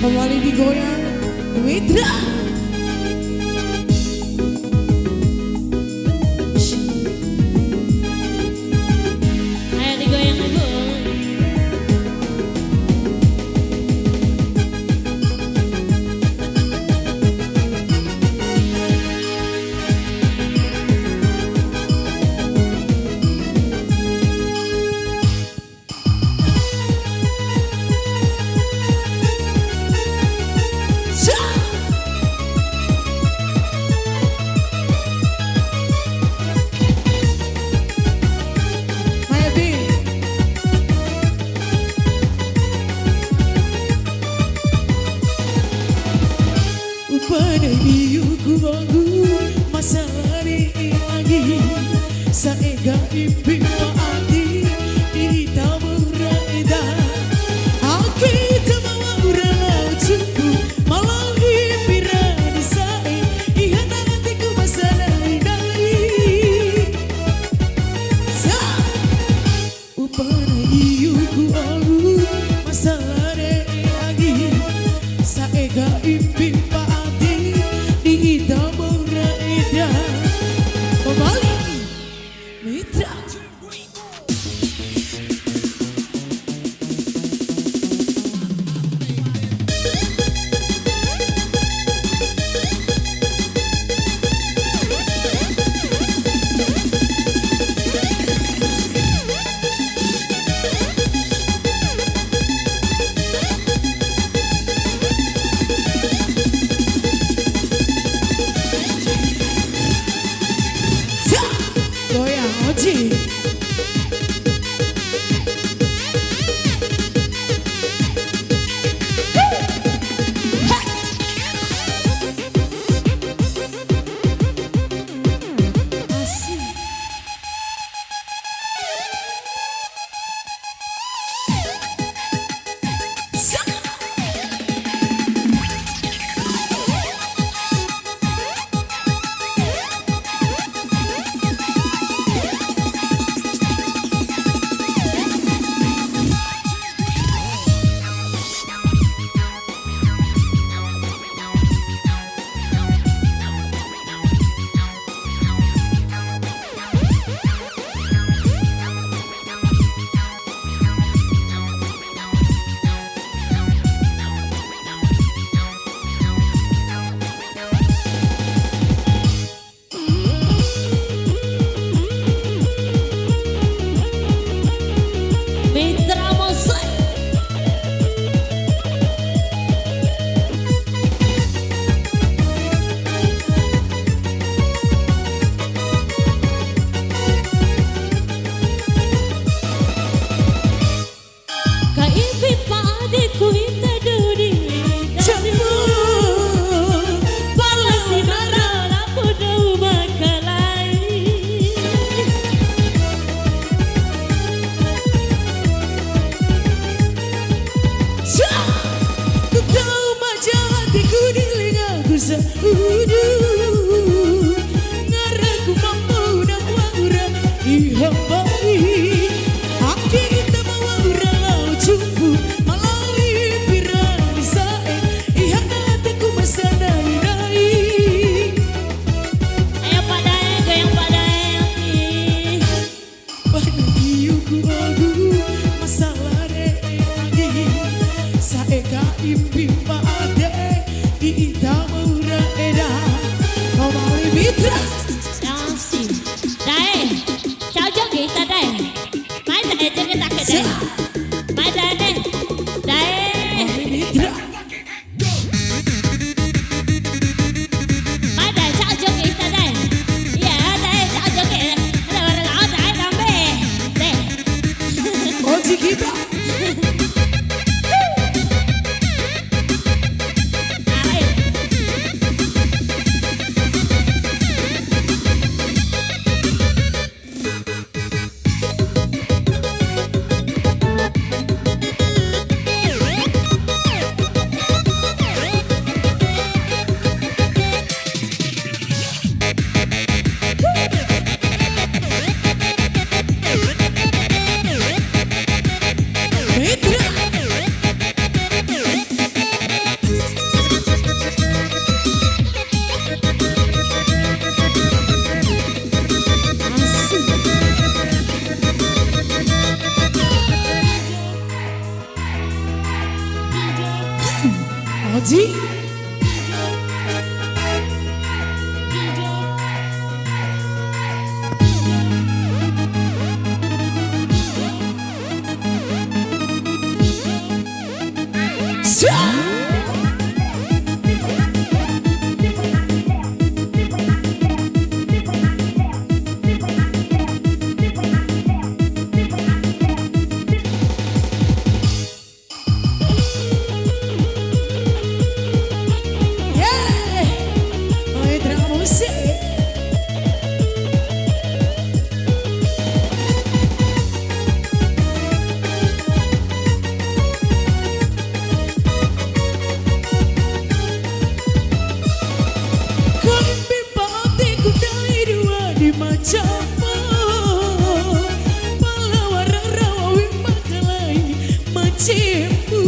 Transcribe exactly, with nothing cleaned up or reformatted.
Kembali digoyang, Mitra. Ayo digoyang, Ibu. Upa na iuku wa'u ma sare angi, sa'e ga impi ma ade di ita ma ura eda. Ake ita ma ura lao cupu, ma lao impi ra di sa'e, iha na adeku ma sare ndai. Sa. Upa na iuku wa'u ma sare angi, sa'e ga impi pa ade di ita ma ura eda. Kembali, Mitra. Goyang, Oji. Asik. Mitra Mose. Ka impi pa adeku ita dou di lintadu. Jamu. Pala si mara lampu dou makalai. Sa. Ku tau maja adeku di lengaku sa. Udu, ngaraku mampu na wa'ura iha mbai. Ake ita ma wa'ura lao cupu, ma lao impi ra di sa'e, iha na adeku ma sanai-nai. Ayo Pak Daeng, goyang Pak Daeng, oke. Pada iuku wa'u ma sare angi, sa'e ka impi pa ade di ita ma ura eda. Oji. Siap. Yeay. Oi, drama musik. Kombi pati ku dei dua di macampo, pala wara rawi makalai macembu.